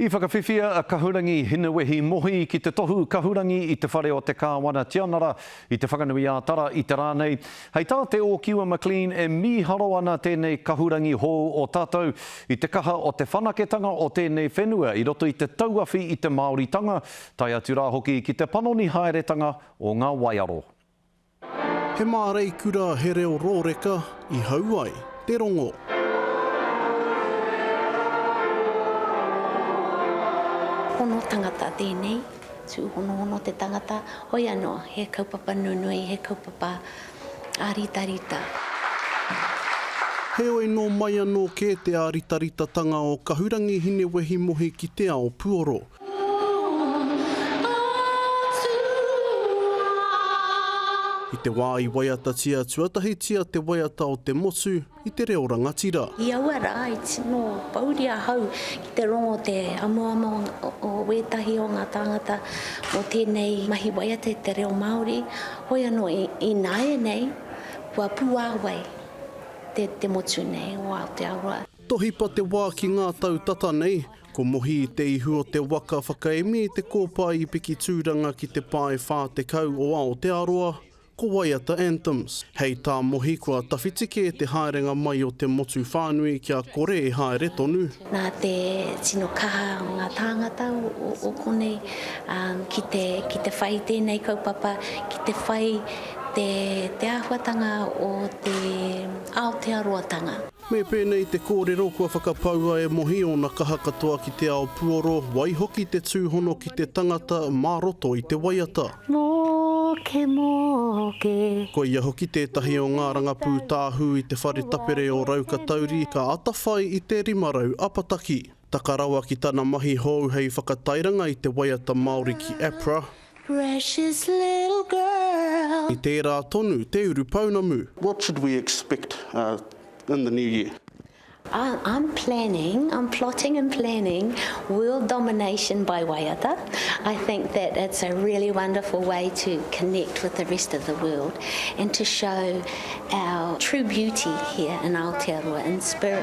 I whakawhiwhia a Kahurangi Hinewehi Mohi ki te tohu kahurangi i te whare o te Kāwana Tianara i Te Whanganui-ā-Tara i te rā nei. Hei tā Te Ōkiwa McLean e mīharo ana tēnei kahurangi hou o tātou i te kaha o te whanaketanga o tēnei whenua i roto i te tauawhi i te Māoritanga, tae atu rā hoki ki te panoni haeretanga o ngā waiaro. He māreikura, he reo rōreka i hau ai te rongo. Hono tangata tēnei, tūhonohono te tangata, hoi anō, he kaupapa nunui, he kaupapa āritarita. Heoi nō mai anō kē te āritaritatanga o Kahurangi Hinewehi Mohi ki te ao puoro. I te wā i waiatatia tuatahitia te waiata o te motu i te reo rangatira. I aua rā i tino pouri ahau ki te rongo te amuamu o wētahi o ngā tāngata mō tēnei mahi waiata i te reo Māori, hoi anō ināianei kua puāwai te motu nei o Aotearoa. Tohipa te wā ki ngā tau tata nei, ko Mohi i te ihu o te waka whakaemi i te kōpae i piki tūranga ki te pae 40 o Aotearoa, ko Waiata Anthems. Hei tā Mohi kua tawhiti kē te haerenga mai o te motu whānui kia kore e haere tonu. Nā te tino kaha o ngā tāngata o konei ki te, ki te whai i tēnei kaupapa, ki te whai te, te āhuatanga o te Aotearoatanga. Me pēnei te kōrero kua whakapaua e Mohi ōna kaha katoa ki te ao puoro, waihoki te tūhono ki te tangata mā roto i te waiata. Moke, moke. Ko ia hoki tētahi o ngā rangapū tāhū i te whare tapere o Raukatauri ka atawhai i te 500 apataki. Taka rawa ki tana mahi hou hei whakatairanga i te waiata Māori ki APRA. Precious little girl. I tērā tonu te urupounamu. What should we expect in the new year? I'm planning, I'm plotting and planning world domination by waiata. I think that it's a really wonderful way to connect with the rest of the world and to show our true beauty here in Aotearoa in spirit,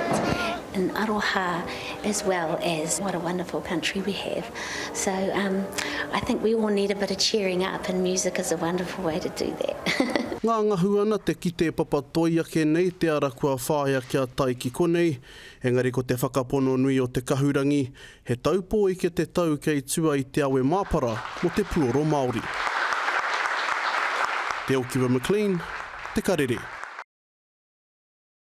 in aroha, as well as what a wonderful country we have. So um, I think we all need a bit of cheering up and music is a wonderful way to do that. Ngangahu ana te kite papatoi ake nei te ara kua whāia kia tae ki konei, engari ko te whakapono nui o te kahurangi, he taupō ike te tau kei tua i te awe māpara mō te puoro Māori. Te Okiwa McLean, Te Karere.